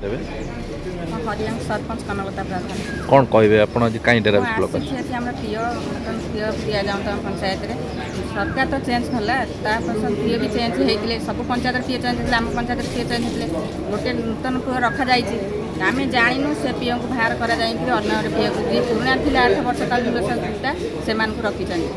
ଦେବେ। ହରିଅଙ୍କ ସରପଞ୍ଚ କନକଲତା ପ୍ରଧାନ। କ'ଣ କହିବେ ଆପଣ, ଆଜି କାହିଁ ମୁଁ ଡେରାବିଶ ବ୍ଲକ ଆସିଛି ଏଠି ଆମର ପିଓ, ନୂତନ ପିଓ ଦିଆଯାଆନ୍ତୁ ଆମ ପଞ୍ଚାୟତରେ। ସରକାର ତ ଚେଞ୍ଜ ହେଲା, ତାପରେ ସବୁ ପିଓ ବି ଚେଞ୍ଜ ହେଇଥିଲେ। ସବୁ ପଞ୍ଚାୟତରେ ପିଓ ଚେଞ୍ଜ ହେଇଥିଲେ, ଆମ ପଞ୍ଚାୟତରେ ପିଓ ଚେଞ୍ଜ ହେଇଥିଲେ। ଗୋଟେ ନୂତନ ପିଓ ରଖାଯାଇଛି। ଆମେ ଜାଣିନୁ, ସେ ପିଓଙ୍କୁ ବାହାର କରାଯାଇକିରି ଅନ୍ୟ ଗୋଟେ ପିଓକୁ, ଯିଏ ପୁରୁଣା ଥିଲା 8 ବର୍ଷ କାଳ ଦୁର୍ଦଶା, ସେମାନଙ୍କୁ ରଖିଛନ୍ତି।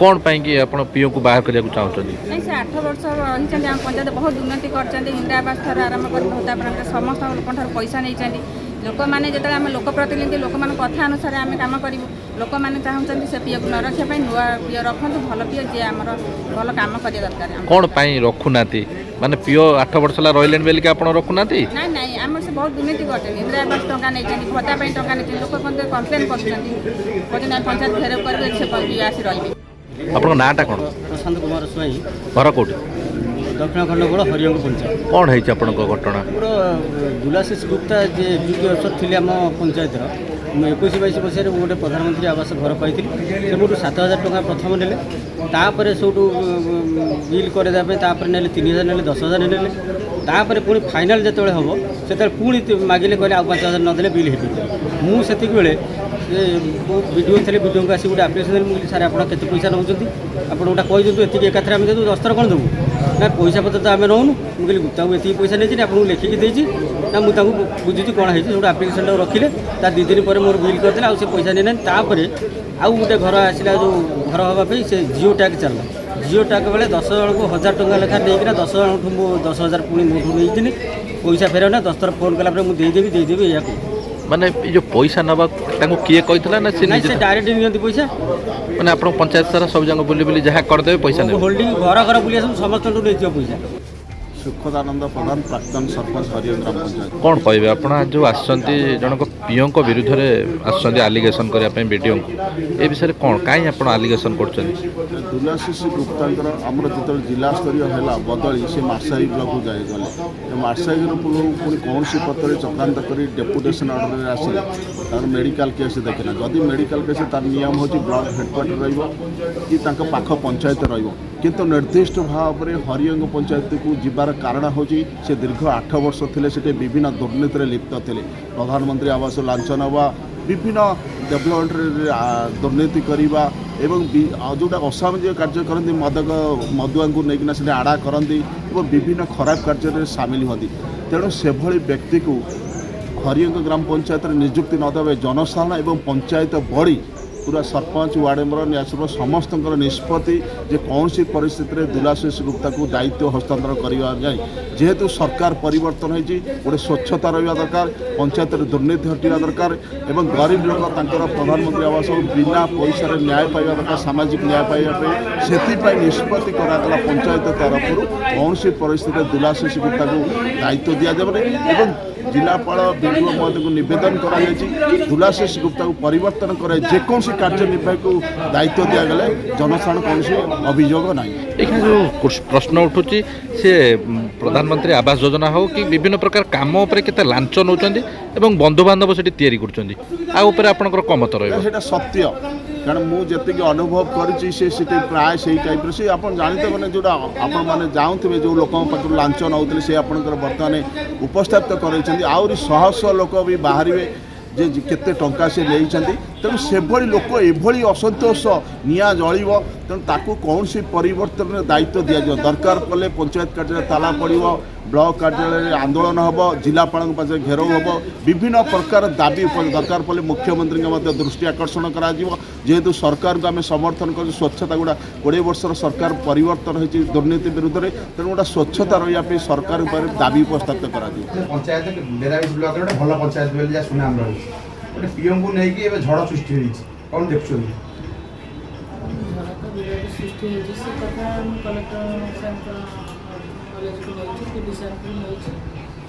କ'ଣ ପାଇଁକି ଆପଣ ପିଓକୁ ବାହାର କରିବାକୁ ଚାହୁଁଛନ୍ତି? ନାଇଁ, ସେ 8 ବର୍ଷ ରହିଛନ୍ତି ଆମ ପଞ୍ଚାୟତ, ବହୁତ ଉନ୍ନତି କରିଛନ୍ତି। ଇନ୍ଦିରା ଆବାସ ଠାରୁ ଆରମ୍ଭ କରି ଭତ୍ତା ପର୍ଯ୍ୟନ୍ତ ସମସ୍ତ ଲୋକଙ୍କଠାରୁ ପଇସା ନେଇଛନ୍ତି। ଲୋକମାନେ ଯେତେବେଳେ ଆମେ ଲୋକ ପ୍ରତିନିଧି, ଲୋକମାନଙ୍କ କଥା ଅନୁସାରେ ଆମେ କାମ କରିବୁ। ଲୋକମାନେ ଚାହୁଁଛନ୍ତି ସେ ପିଓକୁ ନ ରଖିବା ପାଇଁ, ନୂଆ ପିଓ ରଖନ୍ତୁ, ଭଲ ପିଓ, ଯିଏ ଆମର ଭଲ କାମ କରିବା ଦରକାର ଆମ। କ'ଣ ପାଇଁ ରଖୁନାହାନ୍ତି? ମାନେ ପିଓ 8 ବର୍ଷ ହେଲା ରହିଲେଣି ବୋଲିକି ଆପଣ ରଖୁନାହାନ୍ତି? ନାଇଁ ନାଇଁ, ଆମର ସେ ବହୁତ ଦୁର୍ନୀତି କରିଛନ୍ତି। ଇନ୍ଦିରା ଆବାସ ଟଙ୍କା ନେଇଛନ୍ତି, ଭତ୍ତା ପାଇଁ ଟଙ୍କା ନେଇଛନ୍ତି। ଲୋକ ମଧ୍ୟ କମ୍ପ୍ଲେନ୍ କରୁଛନ୍ତି, କହୁଛନ୍ତି ଆମେ ପଞ୍ଚାୟତ ଘେରାଉ କରିବେ, ସେ ପିଓ ଆସି ରହିବେ। ଆପଣଙ୍କ ନାଁଟା କ'ଣ? ପ୍ରଶାନ୍ତ କୁମାର ସ୍ୱାଇଁ। ଘର କେଉଁଠି? ଦକ୍ଷିଣ ଖଣ୍ଡଗୋଳ, ହରିଅଙ୍କ ପଞ୍ଚାୟତ। କ'ଣ ହେଇଛି ଆପଣଙ୍କ ଘଟଣା? ମୋର ଦୁଲାଶିଷ ଗୁପ୍ତା ଯେ ଏକ୍ଜିକ୍ୟୁଟିଭ୍ ଅଫିସର ଥିଲେ ଆମ ପଞ୍ଚାୟତର, ମୁଁ 21-22 ମସିହାରେ ମୁଁ ଗୋଟେ ପ୍ରଧାନମନ୍ତ୍ରୀ ଆବାସ ଘର ପାଇଥିଲି। ସେ ମୋଠୁ 7,000 ଟଙ୍କା ପ୍ରଥମ ନେଲେ। ତାପରେ ସେଇଠୁ ବିଲ୍ କରିଦେବା ପାଇଁ ତାପରେ ନେଲେ 3,000, ନେଲେ 10,000 ନେଲେ। ତାପରେ ପୁଣି ଫାଇନାଲ୍ ଯେତେବେଳେ ହେବ, ସେତେବେଳେ ପୁଣି ମାଗିଲେ, କହିଲେ ଆଉ 5,000 ନଦେଲେ ବିଲ୍ ହେଇପାରିବ। ମୁଁ ସେତିକି ବେଳେ ସେ ବିଡ଼ିଓ ଥିଲେ, ବିଡ଼ିଓଙ୍କୁ ଆସି ଗୋଟେ ଆପ୍ଲିକେସନ୍ ଦେଲି। ମୁଁ କହିଲି, ସାର୍, ଆପଣ କେତେ ପଇସା ନେଉଛନ୍ତି ଆପଣ ଗୋଟେ କହିଦିଅନ୍ତୁ, ଏତିକି ଏକାଥରେ ଆମେ ଦେବୁ, 10 ଥର କ'ଣ ଦେବୁ? ନା, ପଇସା ପତ୍ର ତ ଆମେ ନେଉନୁ। ମୁଁ କହିଲି, ଗୁପ୍ତାକୁ ଏତିକି ପଇସା ନେଇଛି, ଆପଣଙ୍କୁ ଲେଖିକି ଦେଇଛି। ନା, ମୁଁ ତାଙ୍କୁ ବୁଝୁଛି କ'ଣ ହେଇଛି। ସେଇଠୁ ଆପ୍ଲିକେସନ୍ଟାକୁ ରଖିଲେ। ତା 2 ଦିନ ପରେ ମୋର ବିଲ୍ କରିଦେଲେ, ଆଉ ସେ ପଇସା ନେଇନାହାନ୍ତି। ତାପରେ ଆଉ ଗୋଟେ ଘର ଆସିଲା, ଯେଉଁ ଘର ହେବା ପାଇଁ ସେ ଜିଓ ଟ୍ୟାଗ୍ ଚାଲିଲା। ଜିଓ ଟ୍ୟାଗ୍ ବେଳେ 10 ଜଣଙ୍କୁ 1,000 ଟଙ୍କା ଲେଖା ନେଇକିନା 10 ଜଣଠୁ ମୁଁ 10,000 ପୁଣି ମୋଠୁ ନେଇଥିଲି। ପଇସା ଫେରାଉ ନା, 10 ଥର ଫୋନ୍ କଲା ପରେ ମୁଁ ଦେଇଦେବି ଦେଇଦେବି ଏଇଆ କହୁଛି। ମାନେ ଏଇ ଯେଉଁ ପଇସା ନେବା ତାଙ୍କୁ କିଏ କହିଥିଲା ନା ସେ ନାଇଁ, ନିଜେ? ସେ ଡାଇରେକ୍ଟ ନିଅନ୍ତି ପଇସା। ମାନେ ଆପଣ ପଞ୍ଚାୟତ ସାରା ସବୁ ଯାକ ବୁଲି ବୁଲି ଯାହା କରିଦେବେ, ପଇସା ନେବେ? ହୋଲ୍ଡିଂ ଘର ଘର ବୁଲି ଆସନ୍ତୁ, ସମସ୍ତଙ୍କଠୁ ନେଇଥିବ ପଇସା। ସୁଖଦାନନ୍ଦ ପ୍ରଧାନ, ପ୍ରାକ୍ତନ ସରପଞ୍ଚ, ହରିଅଙ୍କ ଗ୍ରାମ ପଞ୍ଚାୟତ। କ'ଣ କହିବେ ଆପଣ, ଆଜି ଯେଉଁ ଆସିଛନ୍ତି, ଜଣଙ୍କ ପିଓଙ୍କ ବିରୁଦ୍ଧରେ ଆସିଛନ୍ତି ଆଲିଗେସନ୍ କରିବା ପାଇଁ ବିଡ଼ିଓଙ୍କୁ, ଏ ବିଷୟରେ କ'ଣ, କାହିଁ ଆପଣ ଆଲିଗେସନ୍ କରୁଛନ୍ତି? ଦୁଲାଶିଷ ଗୁପ୍ତାଙ୍କର ଆମର ଯେତେବେଳେ ଜିଲ୍ଲା ସ୍ତରୀୟ ହେଲା ବଦଳି, ସେ ମାର୍ଶାଘାଇ ବ୍ଲକକୁ ଯାଇ ଗଲେ। ମାର୍ଶାଘାଇରୁ ପୁଣି କୌଣସି ପତ୍ରରେ ଚକ୍ରାନ୍ତ କରି ଡେପୁଟେସନ୍ ଅର୍ଡ଼ରରେ ଆସିଲେ। ତାର ମେଡ଼ିକାଲ କେସ୍ ଦେଖିଲା। ଯଦି ମେଡ଼ିକାଲ କେସ୍, ତାର ନିୟମ ହେଉଛି ବ୍ଲକ ହେଡ଼କ୍ୱାର୍ଟର ରହିବ କି ତାଙ୍କ ପାଖ ପଞ୍ଚାୟତ ରହିବ। କିନ୍ତୁ ନିର୍ଦ୍ଦିଷ୍ଟ ଭାବରେ ହରିଅଙ୍ଗ ପଞ୍ଚାୟତକୁ ଯିବାର କାରଣ ହେଉଛି, ସେ ଦୀର୍ଘ 8 ବର୍ଷ ଥିଲେ ସେଠି, ବିଭିନ୍ନ ଦୁର୍ନୀତିରେ ଲିପ୍ତ ଥିଲେ। ପ୍ରଧାନମନ୍ତ୍ରୀ ଆବାସ ଲାଞ୍ଚ ନେବା, ବିଭିନ୍ନ ଡେଭଲପମେଣ୍ଟରେ ଦୁର୍ନୀତି କରିବା ଏବଂ ଆଉ ଯେଉଁଟା ଅସାମାଜିକ କାର୍ଯ୍ୟ କରନ୍ତି, ମଦକ ମଦୁଆଙ୍କୁ ନେଇକିନା ସେଠି ଆଡ଼ା କରନ୍ତି ଏବଂ ବିଭିନ୍ନ ଖରାପ କାର୍ଯ୍ୟରେ ସାମିଲ ହୁଅନ୍ତି। ତେଣୁ ସେଭଳି ବ୍ୟକ୍ତିକୁ ହରିଅଙ୍କ ଗ୍ରାମ ପଞ୍ଚାୟତରେ ନିଯୁକ୍ତି ନ ଦେବେ ଜନସାଧାରଣ ଏବଂ ପଞ୍ଚାୟତ ବଡ଼ି ପୁରା ସରପଞ୍ଚ, ୱାର୍ଡ଼ ମେମ୍ବର, ନ୍ୟାସର ସମସ୍ତଙ୍କର ନିଷ୍ପତ୍ତି ଯେ କୌଣସି ପରିସ୍ଥିତିରେ ଦୁଲାଶିଷ ଗୁପ୍ତାକୁ ଦାୟିତ୍ୱ ହସ୍ତାନ୍ତର କରିବା ନାହିଁ। ଯେହେତୁ ସରକାର ପରିବର୍ତ୍ତନ ହେଇଛି, ଗୋଟେ ସ୍ୱଚ୍ଛତା ରହିବା ଦରକାର, ପଞ୍ଚାୟତରେ ଦୁର୍ନୀତି ହଟିବା ଦରକାର ଏବଂ ଗରିବ ଲୋକ ତାଙ୍କର ପ୍ରଧାନମନ୍ତ୍ରୀ ଆବାସ ବିନା ପଇସାରେ ନ୍ୟାୟ ପାଇବା ଦରକାର, ସାମାଜିକ ନ୍ୟାୟ ପାଇବା ପାଇଁ। ସେଥିପାଇଁ ନିଷ୍ପତ୍ତି କରାଗଲା ପଞ୍ଚାୟତ ତରଫରୁ, କୌଣସି ପରିସ୍ଥିତିରେ ଦୁଲାଶିଷ ଗୁପ୍ତାକୁ ଦାୟିତ୍ୱ ଦିଆଯିବନି ଏବଂ ଜିଲ୍ଲାପାଳ, ବିଡ଼ିଓ ମହୋଦୟଙ୍କୁ ନିବେଦନ କରାଯାଇଛି, ଦୁଲାଶିଷ ଗୁପ୍ତାକୁ ପରିବର୍ତ୍ତନ କରାଇ ଯେକୌଣସି କାର୍ଯ୍ୟନିର୍ବାହୀକୁ ଦାୟିତ୍ୱ ଦିଆଗଲେ ଜନସାଧାରଣ କୌଣସି ଅଭିଯୋଗ ନାହିଁ। ଏଇখানে ଯେଉଁ ପ୍ରଶ୍ନ ଉଠୁଛି, ସେ ପ୍ରଧାନମନ୍ତ୍ରୀ ଆବାସ ଯୋଜନା ହେଉ କି ବିଭିନ୍ନ ପ୍ରକାର କାମ ଉପରେ କେତେ ଲାଞ୍ଚ ନେଉଛନ୍ତି ଏବଂ ବନ୍ଧୁବାନ୍ଧବ ସେଠି ତିଆରି କରୁଛନ୍ତି, ଆଉ ଉପରେ ଆପଣଙ୍କର କ'ଣ ମତ ରହିବ? ସେଇଟା ସତ୍ୟ, କାରଣ ମୁଁ ଯେତିକି ଅନୁଭବ କରିଛି, ସେ ସେଠି ପ୍ରାୟ ସେଇ ଟାଇପ୍ର। ସେ ଆପଣ ଜାଣିଥିବେ, ମାନେ ଯେଉଁଟା ଆପଣମାନେ ଯାଉଥିବେ, ଯେଉଁ ଲୋକଙ୍କ ପାଖରୁ ଲାଞ୍ଚ ନେଉଥିଲେ, ସେ ଆପଣଙ୍କର ବର୍ତ୍ତମାନ ଉପସ୍ଥାପିତ କରାଇଛନ୍ତି। ଆହୁରି ଶହ ଶହ ଲୋକ ବି ବାହାରିବେ ଯେ କେତେ ଟଙ୍କା ସେ ନେଇଛନ୍ତି। ତେଣୁ ସେଭଳି ଲୋକ ଏଭଳି ଅସନ୍ତୋଷ ନିଆଁ ଜଳିବ। ତେଣୁ ତାକୁ କୌଣସି ପରିବର୍ତ୍ତନର ଦାୟିତ୍ୱ ଦିଆଯିବ। ଦରକାର ପଡ଼ିଲେ ପଞ୍ଚାୟତ କାର୍ଯ୍ୟାଳୟରେ ତାଲା ପଡ଼ିବ, ବ୍ଲକ କାର୍ଯ୍ୟାଳୟରେ ଆନ୍ଦୋଳନ ହେବ, ଜିଲ୍ଲାପାଳଙ୍କ ପାଖରେ ଘେରାଉ ହେବ, ବିଭିନ୍ନ ପ୍ରକାର ଦାବି ଉପରେ ଦରକାର ପଡ଼ିଲେ ମୁଖ୍ୟମନ୍ତ୍ରୀଙ୍କ ମଧ୍ୟ ଦୃଷ୍ଟି ଆକର୍ଷଣ କରାଯିବ। ଯେହେତୁ ସରକାରଙ୍କୁ ଆମେ ସମର୍ଥନ କରୁଛୁ, ସ୍ୱଚ୍ଛତା ଗୁଡ଼ା 20 ବର୍ଷର ସରକାର ପରିବର୍ତ୍ତନ ହେଇଛି ଦୁର୍ନୀତି ବିରୁଦ୍ଧରେ, ତେଣୁ ଗୋଟେ ସ୍ୱଚ୍ଛତା ରହିବା ପାଇଁ ସରକାରଙ୍କ ପାଖରେ ଦାବି ଉପସ୍ଥାପିତ କରାଯିବ। ପଞ୍ଚାୟତ ଡେରାବିଶ ବ୍ଲକରେ ଗୋଟେ ଭଲ ପଞ୍ଚାୟତ ବୋଲି ଯାହା ସୁନାମ ରହିଛି, ଗୋଟେ ପିଓଙ୍କୁ ନେଇକି ଏବେ ଝଡ଼ ସୃଷ୍ଟି ହେଇଛି, କ'ଣ ଦେଖୁଛନ୍ତି? ଝଡ଼ ତ ବିରୋଧ ସୃଷ୍ଟି ହେଇଛି, ସେ କଥା ମୁଁ କଲେକ୍ଟର ସାର୍ଙ୍କ ନଲେଜକୁ ନେଇଛି, ପି ଡି ସାର୍ଙ୍କୁ ବି ନେଇଛି।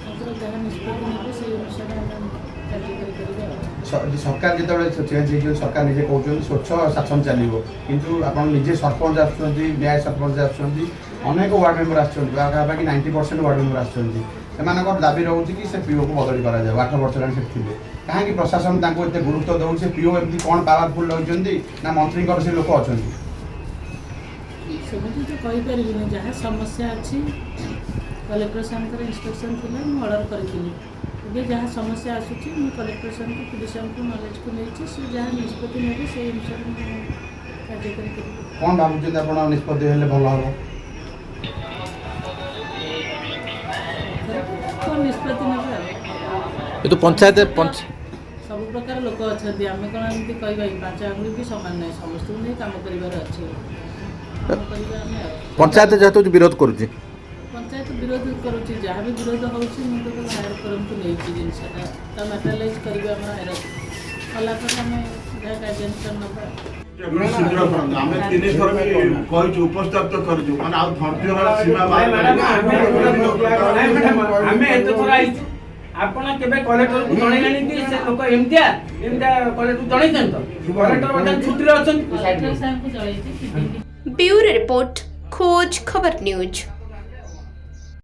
ତାଙ୍କର ଯାହା ନିଷ୍ପତ୍ତି ନେବେ, ସେଇ ଅନୁସାରେ ଆମେ କାର୍ଯ୍ୟକାରୀ କରିବା ଆଉ। ସରକାର ଯେତେବେଳେ ଚେଞ୍ଜ ହେଇଯିବ, ସରକାର ନିଜେ କହୁଛନ୍ତି ସ୍ୱଚ୍ଛ ଶାସନ ଚାଲିବ, କିନ୍ତୁ ଆପଣ ନିଜେ ସରପଞ୍ଚ ଆସୁଛନ୍ତି, ନ୍ୟାୟ ସରପଞ୍ଚ ଆସୁଛନ୍ତି, ଅନେକ ୱାର୍ଡ଼ ମେମ୍ବର ଆସୁଛନ୍ତି, ପାଖାପାଖି 90% ୱାର୍ଡ଼ ମେମ୍ବର ଆସୁଛନ୍ତି। ସେମାନଙ୍କର ଦାବି ରହୁଛି କି ସେ ପିଓକୁ ବଦଳି କରାଯାଉ। 8 ବର୍ଷ ହେଲାଣି ସେଠି ଥିଲେ, କାହିଁକି ପ୍ରଶାସନ ତାଙ୍କୁ ଏତେ ଗୁରୁତ୍ୱ ଦେଉଛି? ସେ ପିଓ ଏମିତି କ'ଣ ପାୱାରଫୁଲ୍ ରହିଛନ୍ତି ନା ମନ୍ତ୍ରୀଙ୍କର ସେ ଲୋକ ଅଛନ୍ତି? ସେମିତି ତ କହିପାରିବିନି। ଯାହା ସମସ୍ୟା ଅଛି କଲେକ୍ଟର ସାର୍ଙ୍କର ଇନଷ୍ଟ୍ରକ୍ସନ୍ ଥିଲା, ମୁଁ ଅର୍ଡ଼ର କରିଥିଲି। ଏବେ ଯାହା ସମସ୍ୟା ଆସୁଛି, ମୁଁ କଲେକ୍ଟର ସାର୍ଙ୍କୁ, ପି ଡି ସାର୍ଙ୍କୁ ନଲେଜକୁ ନେଇଛି। ସେ ଯାହା ନିଷ୍ପତ୍ତି ନେବେ, ସେଇ ଅନୁସାରେ ମୁଁ କାର୍ଯ୍ୟକାରୀ କରିବି। କ'ଣ ଭାବୁଛନ୍ତି ଆପଣ, ନିଷ୍ପତ୍ତି ହେଲେ ଭଲ ହେବ? କ'ଣ ନିଷ୍ପତ୍ତି ନେବେ ଆଉ। କିନ୍ତୁ ପଞ୍ଚାୟତ ପଞ୍ଚ ସବୁ ପ୍ରକାର ଲୋକ ଅଛନ୍ତି। ଆମେ କ'ଣ ଏମିତି କହିବା କି? ପାଞ୍ଚ ଆଙ୍ଗୁଳି ବି ସମାନ ନାହିଁ। ସମସ୍ତଙ୍କୁ ନେଇ କାମ କରିବାର ଅଛି। କାମ କରିବା ଆମେ ଆଉ। ପଞ୍ଚାୟତ ଯେହେତୁ ବିରୋଧ କରୁଛି। ପଞ୍ଚାୟତ ବିରୋଧ କରୁଛି, ଯାହା ବି ବିରୋଧ ହେଉଛି, ମୁଁ ତ ହାୟର ଫୋରମ୍କୁ ନେଇଛି ଜିନିଷଟା। ତା ମ୍ୟାଟେରିଆଲାଇଜ୍ କରିବେ ଆମର ହାୟର, କଲା ପରେ ଆମେ ଯାହା କାର୍ଯ୍ୟାନୁଷ୍ଠାନ ନେବା। ଶୀଘ୍ର କରନ୍ତୁ। ଆମେ ତିନି ଥର ବି କହିଛୁ, ଉପସ୍ଥାପିତ କରିଛୁ, ମାନେ ଆଉ ଧୈର୍ଯ୍ୟର ସୀମା ବାହାର। ନାଇଁ ମ୍ୟାଡ଼ାମ, ଆମେ ଏତେ ଥର ଆଇଛୁ, ଆପଣ କେବେ କଲେକ୍ଟରକୁ ଜଣେଇଲେଣି କି ସେ ଲୋକ ଏମିତିଆ ଏମିତିଆ? କଲେକ୍ଟରକୁ ଜଣେଇଛନ୍ତି ତ? କଲେକ୍ଟର ବର୍ତ୍ତମାନ ଛୁଟିରେ ଅଛନ୍ତି। କଲେକ୍ଟର ସାର୍ଙ୍କୁ ଜଣେଇଛି, ପିଡିକି। ବ୍ୟୁରୋ ରିପୋର୍ଟ, ଖୋଜ ଖବର ନ୍ୟୁଜ୍।